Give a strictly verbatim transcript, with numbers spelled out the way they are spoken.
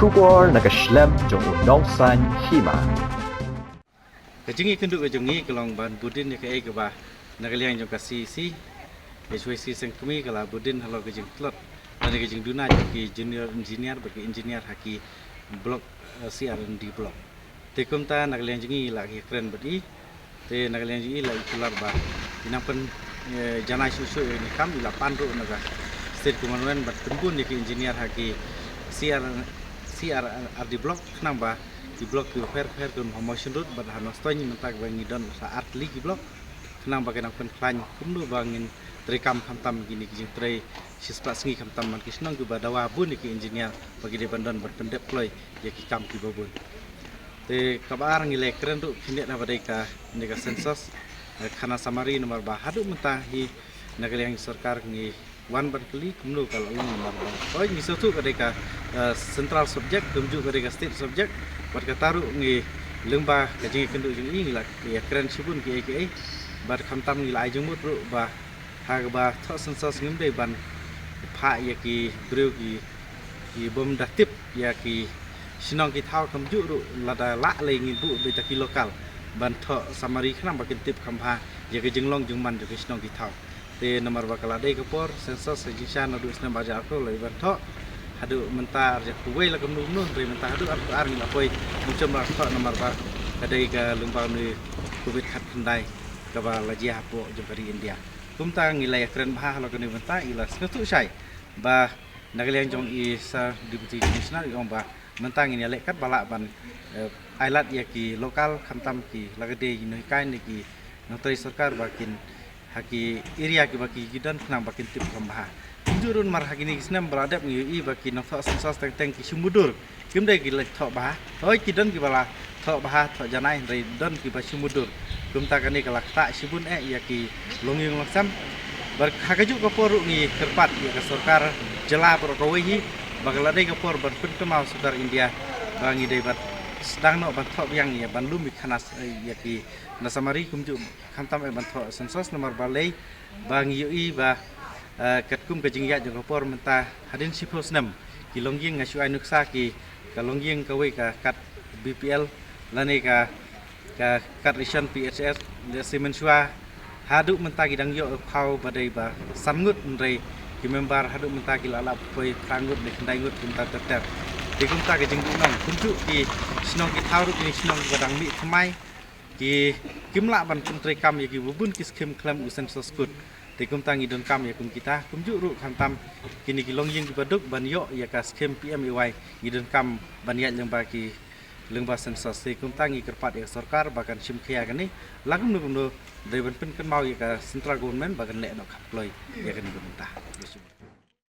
Khubor na ka shlem jong u nongsan hima. Ka jingïakynduh ka jong ngi ka long ban bud dien ïa kaei kaba na ka liang jong ka C E C, H Y C Sengkmie ka la bud dien halor ka jingtlot lane ka jingduna jong ki junior engineer bad ki engineer ha ki block, eh, C R and D block. Te kumta na ka liang jong ngi la ïakren bad i. Te na ka liang jong i la i kular ba i nang pyn, eh, janai shuh shuh ïa kane ka kam, i la pan ruh na ka State Government ban pynbun ïa ki engineer ha ki C R, C R and D block, khnang ba ki block ki pher pher kum ha Mawshynrut bad ha Nongstoiñ mynta kaba ngi don sa ar tylli ki block, khnang ba kin nang pynkhlaiñ kumno ba ngin treikam khamtam kine ki jingtrei shispah sngi, khamtam man ki shnong kiba dawa bun ïa ki engineer ba ki dei ban don ban pyndep kloi ïa ki kam kiba bun. Te kaba ar ngi la ïakren ruh khyndiat na ba dei kane ka census, eh, khana summary namar ba haduh mynta hi na ka liang sorkar ngi wan ban kylli kumno ka la long namar ba, hooid, ngi sngewthuh ka dei ka, eh, central subject, kumjuh ka dei ka state subject. Bad kata ruh ngi lyngba ka jingïakynduh jong i ngi la ïakren shibun kiei kiei. Bad khamtam ngi la ai jingmut ruh ba ha kaba thoh census ngim dei ban phah ïa ki briew ki, ki bym da tip ïa ki shnong ki thaw, kumjuh ruh lada lah lei ngin buh beit ïa ki local ban thoh summary khnang ba kin tip kham bha ïa ka jinglong jingman jong ki shnong ki thaw. Te namar ba ka la dei ka por census ha jingshisha naduh snem arhajar arphew la dei ban thoh haduh mynta arhajar khatwei la kumno kumno, hynrei mynta haduh arphew ar ngi la poi mynshwa ba thoh namar ba ka dei ka lyngba une u Covid khatkhyndai kaba la jia hapoh jong ka ri India. Kumta ngi la ïakren bha halor kane mynta, i la sngewthuh shai ba na ka liang jong i Sir Deputy Commissioner i ong ba mynta ngin ïaleh katba lah ban, eh, ailad ïa ki local, khamtam ki la ka dei ki nonghikai ne ki nongtrei sorkar ba kin ha ki area kiba ki, ki don khnang ba kin tip kham bha. Kumjuh ruh namar ha kine ki snem ba la dep ngi ïohi ba ki nongthoh census teng teng ki shu mutdur. Kim dei ki la thoh bha. Hooid, ki don kiba la thoh bha, thoh janai, hynrei don kiba shu mutdur. Kumta kane ka la ktah shibun eh ïa ki longïing longsem. Bad ha kajuh ka por ruh ngi kyrpad ïa ka sorkar jylla baroh kawei hi ba ka la dei ka por ban pynkynmaw sorkar India ba ngi dei ban sdang noh ban thoh biang ïa ban lum ïa khana s-, ïa ki khana summary kumjuh, khamtam eh ban thoh census namar balei ba ngi ïohi ba, eh, katkum ka jingïaid jong ka por mynta hadien shiphew snem ki longïing, nga shu ai nuksa, ki ka longïing kawei ka kad B P L lane ka, ka kad ration P H S, lehse mynshuwa haduh mynta ki dang ïoh phaw ba dei ba san ngut, hynrei ki member haduh mynta ki la lah poi phra ngut ne khyndai ngut kumta ter ter. Te kumta ka jingduhnong kumjuh ki shnong ki thaw ruh ki shnong kiba dang mih thymmai, ki kim lah ban pyntreikam ïa kiba bun ki skim khlem u census code. Te kumta ngi donkam ïa kum kita, kumjuh ruh khamtam kine ki longïing kiba duk ban ïoh ïa ka skim P M A Y, ngi donkam ban ïaid lyngba ki, lyngba census. Te kumta ngi kyrpad ïa ka sorkar ba kan shim khia ïa kane, la kumno kumno dei ban pynkynmaw ïa ka central government ba kan leh noh kham kloi ïa kane ka bynta.